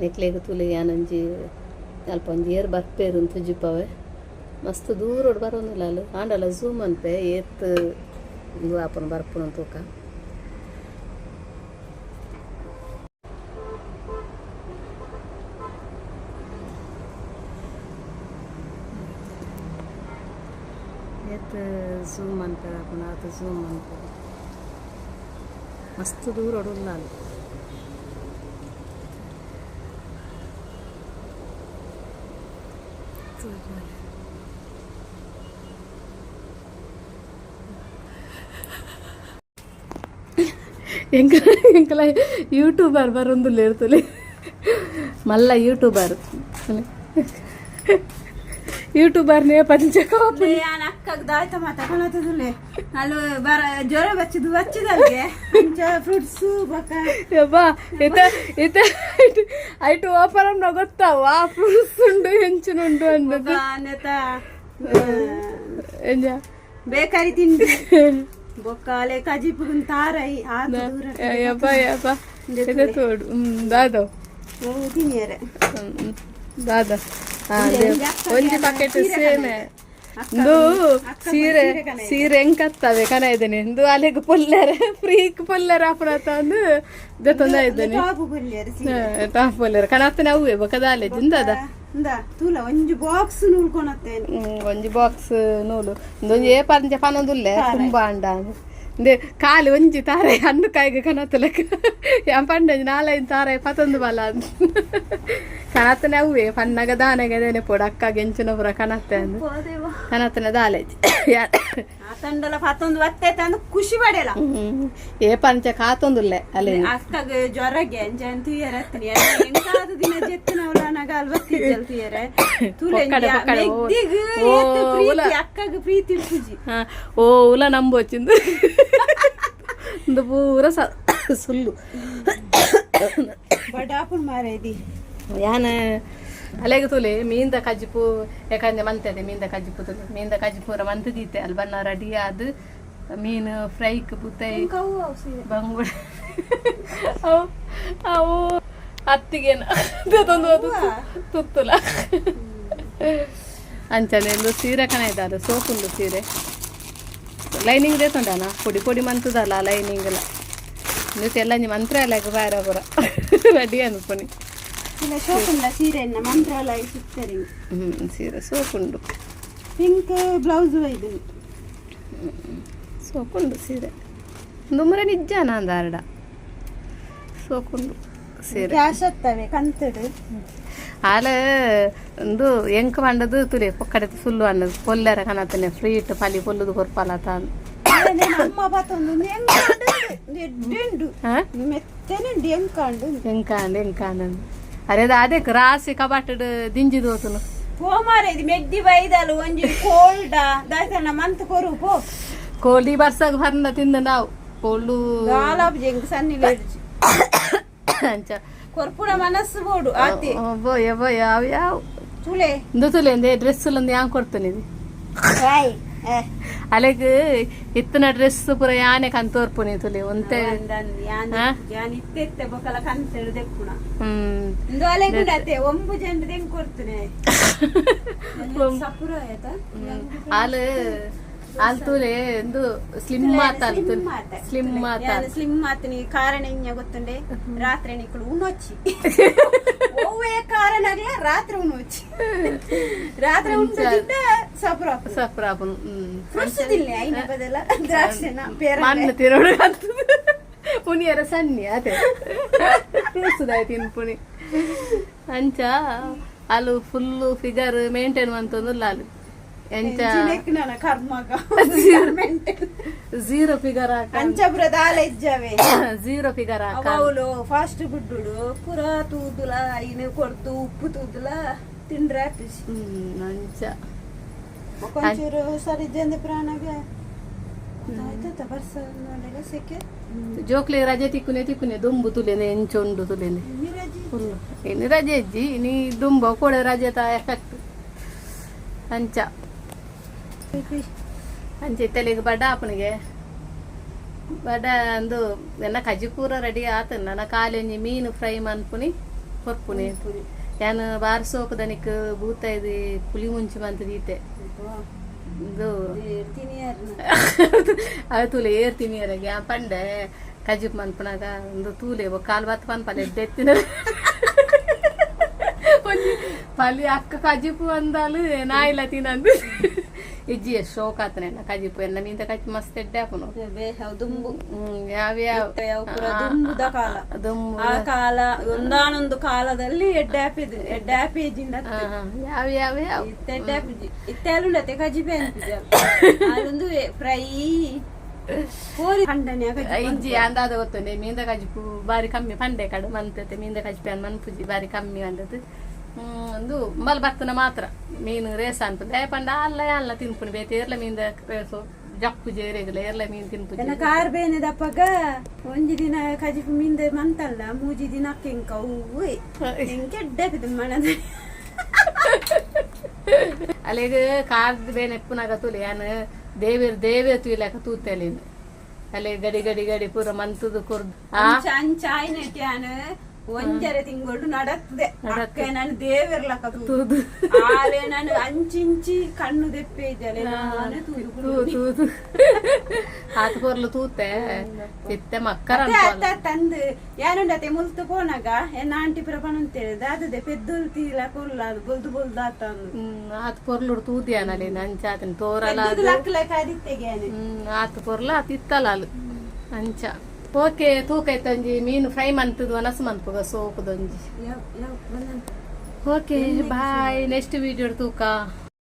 ನಿಕ್ಲೆಗ್ ತೂಲೆ ಯಾನೊಂಜಿ ಅಲ್ಪ ಒಂಜಿ ಏರ್ ಬರ್ಪೇರು ತೂಜಿಪವೆ ಮಸ್ತ್ ದೂರೊಡು ಬರೋಂದಿಲ್ಲ ಅಲ್ಲ ಆಂಡಲ ಝೂಮ್ ಅನ್ಪೆ ಏತ್ ಉಂದು ಆಪುನು ಬರ್ಪುನು ತೂಕ. ಏತ್ ಝೂಮ್ ಅನ್ಪೆ ಆಪುಂಡು ಆತ್ ಝೂಮ್ ಅನ್ಪೆ ಮಸ್ತ್ ದೂರೊಡು ಉಲ್ಲ ಅಲ್. ಎಂಕ ಎಂಕಲ ಯೂಟ್ಯೂಬರ್ ಬರೊಂದುಲ್ಲೆರ್ ತೂಲೆ ಮಲ್ಲ ಯೂಟ್ಯೂಬರ್ ಯೂಟ್ಯೂಬರ್ ನೇ ಪಂಚ ಕಾಪಿ. ಯಾನ್ ಅಕ್ಕಗ್ ದಾಯ್ತ ಮಾತ ಕಣತುದುಲೆ ಅಲ್ಲು ಬರ ಜ್ವರ ಬಚ್ಚಿದು ಬಚ್ಚಿದಲ್ಗೆ ಅಂಚ ಫ್ರೂಟ್ಸ್ ಬೊಕ. ಯಬ್ಬಾ, ಇತ ಇತ ಐಟ್ ಓಪನ್ ಗೊತ್ತಾವ ಆ ಫ್ರೂಟ್ಸ್ ಉಂಡು ಹೆಂಚಿನ ಉಂಡು ಅಂದದ್ದು. ನೆತ ಎಂಜ? ಬೇಕರಿ ತಿಂಡಿ ಬೊಕ್ಕ ಅಲೆ ಕಜಿಪುಗುನ್ ತಾರೈ ಆತ ದೂರ. ಯಬ್ಬ ಯಬ್ಬ, ಇದು ತೋಡು ದಾದವ್? ತಿನಿಯರೆ. ದಾದ ಒಂಜಿ ಪ್ಯಾಕೆಟ್ ಸೇಮೆ ಇಂದು ಸೀರೆ ಸೀರೆ ಹೆಂಗ್ ಕತ್ತವೆ ಕನ ಇದ್ದೇನೆ ಇಂದು ಅಲೆಗ್ ಪೊಲ್ಲೆರೆ ಫ್ರೀಕ್ ಪೊಲ್ಲೆರೆ ಆಪುನತ ಅಂದು ದೆತ್ತೊಂದ ಇದ್ದೇನೆ. ಟಾಪ್ ಪೊಲ್ಯರೆ. ಟಾಪ್ ಪೊಲ್ಲೆರೆ ಕನತ್ತನೆ ಅವ್ವೆ ಬೊಕ ದಾಲೆ ಜಿಂದದ. ಇಂದ ತೂಲ ಒಂಜಿ ಬಾಕ್ಸ್ ನೂಲ್ ಕೊನತ್ತೇನೆ. ಒಂಜಿ ಬಾಕ್ಸ್ ನೂಲು ಇಂದೊಂಜಿ ಏ ಪಂಚ ಪನೊಂದುಲ್ಲೆ ತುಂಬ ಅಂಡ ಇಂದೆ ಖಾಲಿ ಒಂಜಿ ತಾರೆ ಹಣ್ಣು ಕಾಯಿಗೆ ಕನತ್ತಲಕ ಯಾನ್ ಪಂಡ ಒಂಜಿ ನಾಲೈದು ತಾರೆ ಪತೊಂದು ಬಲ ಅಂದ್ ಕನತ್ತನೆ ಅವ್ವೆ ಪನ್ನಗ ದಾನೆಗೆ ದೇನೆ ಪೋಡು ಅಕ್ಕಗೆ ಎಂಚಿನ ಪೂರ ಕನತ್ತೆ ಅಂದ್ ಕನತ್ತನೆ ದಾಲೆ. ಆತಂಡಲ ಪತ್ತೊಂದು ಬತ್ತೆ ತಂದು ಖುಷಿ ಪಡೆಯಲ. ಏ ಪಂಚ ಕಾತೊಂದುಲ್ಲೆ ಅಲ್ಲಿ. ಅಕ್ಕಗ್ ಜ್ವರಗೆ ಅಂಚ ತುಯರೆ ಎಂಕಾದ ದಿನ ಜೆತ್ತಿನವಲ ನಗಾಲ್ ಬತ್ತಿದ್ದಲ್ ತುಯರೆ ತೂಲೆ. ಪೊಕ್ಕಡೆ ಪೊಕ್ಕಡೆ ಓ. ಮೆಗ್ದಿಗ್ ಓ, ಏತ್ ಉಲ. ಪ್ರೀತಿ ಅಕ್ಕಗ್ ಪ್ರೀತಿ ಉಪ್ಪುಜಿ. ಹಾ, ಓ ಉಲ ನಂಬೋಚಿಂದು ಇಂದು ಪೂರ ಸುಳ್ಳು. ಬಡಾಪುಣ್ ಮಾರೇದಿ. ಯಾನ್ ಅಲೆಗ್ ತೂಲೆ ಮೀನ್ದ ಕಜಿಪು ಯಾಕಂದ್ರೆ ಮಂತದೆ ಮೀನ್ದ ಕಜಿಪು ತೂಲೆ ಮೀನ್ದ ಕಜಿಪು ಪೂರ ಮಂತ್ ದೀತೆ ಅಲ್ಲಿ ಬಣ್ಣ ರೆಡಿ ಆದ್ ಮೀನು ಫ್ರೈಕ್ ಪುತೈ ಬಂಗುಡೆ ಅವು ಅವು ಅತ್ತಿಗೇನ ತಂದು ತುತ್ತುಲ ಅಂಚನೆ ಇಂದು ಸೀರೆ ಕಣ ಇದ್ದಾರೆ ಸೋಪುಂಡು ಸೀರೆ ಲೈನಿಂಗ್ ದೇತುಂಡಾನ ಪೊಡಿ ಪೊಡಿ ಮಂತದಲ್ಲ ಲೈನಿಂಗ್ ಎಲ್ಲ ಎಲ್ಲ ಮಂತ್ರ ಎಲ್ಲ ಬಾರ ಪೂರ ರೆಡಿ ಅನ್ಪುನಿ. ಇಲ್ಲ ಶೋಕುಂಡ ಸೀರೆಯನ್ನ ಮಂತ್ರಾಲಯ ಸಿಗ್ತಾರೆ. ಸೀರೆ ಸೋಪುಂಡು. ಪಿಂಕ್ ಬ್ಲೌಸ್ ಇದು. ಸೋಕುಂಡು ಸೀರೆ ದುಮ್ಮರ ನಿಜ್ಜಾನ ಅಂದಾರಡ ಸೋಕುಂಡು ಸೀರೆ. ಕ್ಯಾಶ್ ಅತ್ತವೆ ಕಂತಡು. ಆಲ ಒಂದು ಎಂಕ್ ಪಂಡದು ತುಲೆ ಪೊಕ್ಕಡೆ ಸುಲ್ಲು ಅನ್ನದು ಪೊಲ್ಲೆರ ಕನತನೆ ಫ್ರೀ ಇಟ್ಟು ಪಲಿ ಪೊಲ್ಲುದು ಕೊರ್ಪಲ ತಾನ್. ಅಮ್ಮ ಪತ್ತೊಂದು ಎಡ್ಡೆಂಡು. ಹಾ. ಮೆತ್ತನೆಂಡು ಎಂಕಾಂಡು. ಎಂಕಾಂಡ್ ಎಂಕಾಂಡ್ ಅರೆ ಅದೇ ರಾಸಿ ಕಬಾಟಡ್ ದಿಂಜಿ ದೋತುನು. ಪೋ ಮಾರೇದಿ ಮೆಗ್ದಿ ಬೈದಲು ಒಂಜಿ ಕೋಲ್ಡ ದಾಯ್ತಣ್ಣ ಮಂತ್ ಕೊರು ಪೋ. ಕೋಳಿ ಬರ್ಸಾಗ ಬರ್ನ ತಿಂದ ನಾವು ಕೋಲ್ಡು. ದಾಲಾಬ್ ಜೆಂಗ್ ಸನ್ನಿ ಲೇಡ್ಜಿ. ಅಂಚ. ಕೊರ್ಪುಣ ಮನಸ್ಸು ಬೋಡು ಆತೆ. ಬೋಯ ಬೋಯ ಯಾವ ಯಾವ ತುಲೆ. ಇಂದು ತುಲೆ ಅಂದೆ ಡ್ರೆಸ್ ಒಂದು ಯಾನ್ ಕೊಡ್ತೇನೆ ಇದು. ಹಾಯ್. ಅಲೆಗ್ ಇತ್ತನ ಡ್ರೆಸ್ ಪೂರ ಯಾನೆ ಕಂತೋರ್ಪುನಿ ತುಲೆ ಒಂತೆ. ಹಾ? ಯಾನ್ ಇತ್ತೆ ಇತ್ತೆ ಬೊಕಲ ಕಂತೆಡು ದೆಪ್ಪುಣ. ಇಂದು ಅಲೆಗುಂಡತೆ ಒಂಬು ಜನ ದೆಂಗ್ ಕೊಡ್ತೇನೆ ಸಪುರ ಆಯ್ತಾ. ಆಲ್ ಆಲ್ ತೂಲೆ ಇಂದು ಸ್ಲಿಮ್ ಮಾತಾಲ್ ಸ್ಲಿಮ್ ಮಾತಾಲ್. ಸ್ಲಿಮ್ ಮಾತನಿ ಕಾರಣ ಇಂಜ ಗೊತ್ತುಂಡೆ ರಾತ್ರಿ ನಿಕ್ಕಳು ಉಣ್ಣೊಚ್ಚಿ ಒವ್ವೇ ಕಾರಣ ಆಗ್ಲ ರಾತ್ರಿ ಉಣ್ಣೊಚ್ಚಿ ರಾತ್ರಿ ಉಂಡು ತಿಂಡ ಸಪುರ. ಸಪ್ರಾಪುನು. ಫ್ರೂಟ್ಸ್ ತಿನ್ಲೆ ಐನ ಬದಲ ದ್ರಾಕ್ಷಿನ ಪೇರ. ಮಣ್ಣು ತಿರೋಡು ಉನಿಯರ ಸನ್ನಿ ಅದೇ ಫ್ರೂಟ್ಸ್ ತಿನ್ಪುನಿ ಅಂಚ ಅಲು ಫುಲ್ ಫಿಗರ್ ಮೇಂಟೈನ್ ಮಂತೊಂದು ಲಾಲು ಎಂಚ. ನನ್ನ ಕರ್ಮಗ. ಝೀರೋ ಫಿಗರ್ ಹಾಕ. ಅಂಚಪುರ ದಾಲ ಇಜ್ಜಾವೆ. ಝೀರೋ ಫಿಗರ್ ಹಾಕ. ಅವಳು ಫಾಸ್ಟ್ ಫುಡ್ಡು ಪೂರ ತೂದುಲ ಐನು ಕೊಡ್ತು ಉಪ್ಪು ತೂದುಲ ತಿಂಡ್ರೆ ಆಪುಜಿ. ಅಂಚ. ಒಂಚೂರು ಸರಿಜಂದೆ ಪ್ರಾಣಗೆ ಆಯ್ತಾ ಬರ್ಸ ನೋಡಗ ಸೆಕೆ. ಜೋಕ್ಲೆ ರಜೆ ತಿಕ್ಕುನೆ ತಿಕ್ಕುನೆ ದುಂಬು ತುಲೇನೆ ಎಂಚ ಉಂಡು ತುಲೇನೆ. ಮಿರಜಿ. ಫುಲ್ ಇನ್ನು ರಜೆ ಇಜ್ಜಿ ನೀ ದುಂಬ ಕೋಡೆ ರಜೆತ ಎಫೆಕ್ಟ್ ಅಂಚ. ಅಂಚ ಇತ್ತಲಿಗೆ ಬಡ ಆಪನಿಗೆ ಬಡ ಅಂದು ಎನ್ನ ಕಜಿ ಪೂರ ರೆಡಿ ಆತ ನನ್ನ ಕಾಲಿ ಒಂಜಿ ಮೀನು ಫ್ರೈ ಮನ್ಪುನಿ. ಕೊರ್ಪುನೆ ಯಾನ್ ಬಾರ್ ಸೋಕುದನಿಕ್ ಬೂತಾಯ್ದು ಪುಲಿ ಮುಂಚಿ ಮಂತ್ ದೀತೆ ಇದು. ತಿನಿಯರ್ನ. ಅವು ತೂಲೆ ಏರ್ ತಿನಿಯರಿಗೆ ಆ ಪಂಡೆ ಕಜಿಪ್ ಮನ್ಪುನಾಗ ಒಂದು ತೂಲೆ ಕಾಲು ಬತ್ತು ಪನ್ಪಲ್ಲ ಎಡ್ಡೆ ಎತ್ತಿನ ಒಂಜಿ ಪಲಿ ಅಕ್ಕ ಕಜಿಪು ಅಂದಾಲು ನಾಯಿಲ ತಿನ್ನಂದು ಇಜ್ಜಿ ಶೋಕ್ ಆತನೆ ಕಜಿಪು ಎನ್ನ ಮೀಂದ ಕಜ್ಜಿ ಮಸ್ತ್ ಎಡ್ಡೆ ಆಪುನು. ದುಂಬು. ಯಾವ ಯಾವ ಯಾವ ಪೂರ ದುಂಬುದ ಕಾಲ. ದುಂಬು. ಆ ಕಾಲ ಒಂದಾನೊಂದು ಕಾಲದಲ್ಲಿ ಎಡ್ಡೆ ಆಪಿದ್ ಎಡ್ಡೆ ಆಪೇಜಿಂದ. ಯಾವ ಯಾವ ಯಾವ. ಇತ್ತೆ ಎಡ್ಡೆ ಆಪಿಜಿ, ಇತ್ತೆ ಅಲ್ಲುಂಡತೆ ಕಜಿಪೆ ಅನ್ಪಿಜ, ಅಲ್ಲೊಂದು ಫ್ರೈ ಕೋರಿ ಖಂಡನೆ. ಇಂಜಿ ಅಂದಾದ ಗೊತ್ತುಂಡೆ ಮೀಂದ ಕಜಿಪು ಬಾರಿ ಕಮ್ಮಿ ಪಂಡೆ ಕಡು ಮಂತತೆ ಮೀಂದ ಕಜಿಪೆ ಅನ್ ಮನ್ಪುಜಿ ಬಾರಿ ಕಮ್ಮಿ ಅಂದದ್ದು. ಒಂದು ಮಲ್ ಬತ್ತನ ಮಾತ್ರ ಮೀನು ರೇಸ ಅನ್ಪುಂಡು ದಾಯೆ ಪಂಡ ಅಲ್ಲ ಅಲ್ಲ ತಿನ್ಪುಣಿ ಬೇತೆ ಏರ್ಲ ಮೀನ್ದ ರೇಸು ಜಪ್ಪುಜಿ ಏರೆಗ್ಲ ಏರ್ಲ ಮೀನ್ ತಿನ್ಪುಜಿ. ಎನ್ನ ಕಾರ್ ಬೇನೆದಪ್ಪಗ ಒಂಜಿ ದಿನ ಕಜಿಪು ಮೀಂದ ಮಂತಲ್ಲ ಮೂಜಿ ದಿನ ಕೆಂಕ ಹೂವು ಎಂಕೆ ಎಡ್ಡೆ ಆಪಿದ್ ಮಣದ. ಅಲ್ಲಿಗೆ ಕಾರ್ ಬೇನೆ ಎಪ್ಪುನಾಗ ತೂಲೆ ಯಾನ್ ದೇವೇರ್ ದೇವೇರ್ ತೂಯ್ಲಾಕ ತೂತೆಲಿನ್ ಅಲ್ಲಿ ಗಡಿ ಗಡಿ ಗಡಿ ಪೂರ ಮಂತುದು ಕುರ್ದು ಆ. ಅಂಚ ಅಂಚ ಆಯ್ನೆಟ್ ಯಾನ್ ಒಂಜರೆ ತಿಂಗಳು ನಡತ್ತದೆ ಅಕ್ಕ ನಾನು ದೇವೆರ್ಲಕ್ಕ ತೂದು. ಆಲೆ ನಾನು ಅಂಚಿಂಚಿ ಕಣ್ಣು ದೆಪ್ಪೆ ಇದ್ದಲೆ ನಾನು ತೂದು. ತೂ ತೂದು ಆತ ಪೊರ್ಲು ತೂತೆ ಇತ್ತೆ ಮಕ್ಕರ. ಅತ್ತೆ ಅತ್ತ ತಂದು ಯಾನುಂಡತೆ ಮುಲ್ತು ಪೋನಾಗ ಎನ್ನ ಆಂಟಿ ಪುರ ಪಣಂತೇಳಿ ದಾದದೆ ಪೆದ್ದೊಲ್ ತೀಲ ಕೊಲ್ಲ ಅದು ಬೊಲ್ದು ಬೊಲ್ದು ಆತಂದು. ಆತ ಪೊರ್ಲುಡು ತೂತಿಯಾನಲ್ಲಿ ಅಂಚಾತನ ತೋರಲ. ಪೆದ್ದುದು ಲಕ್ ಲಕ್ ಆದಿತ್ತೆಗೆ. ಆತ ಪೊರ್ಲ ಆತ ಇತ್ತಲ ಅಲ್ ಅಂಚ. ಓಕೆ, ತೂಕ ಒಂಜಿ ಮೀನು ಫ್ರೈ ಮಂತುದು ಒನಸು ಮನ್ಪುಗ ಸೋಕುದೊಂಜಿ. ಯಾವ ಯಾವ. Okay, bye, next video ತೂಕ.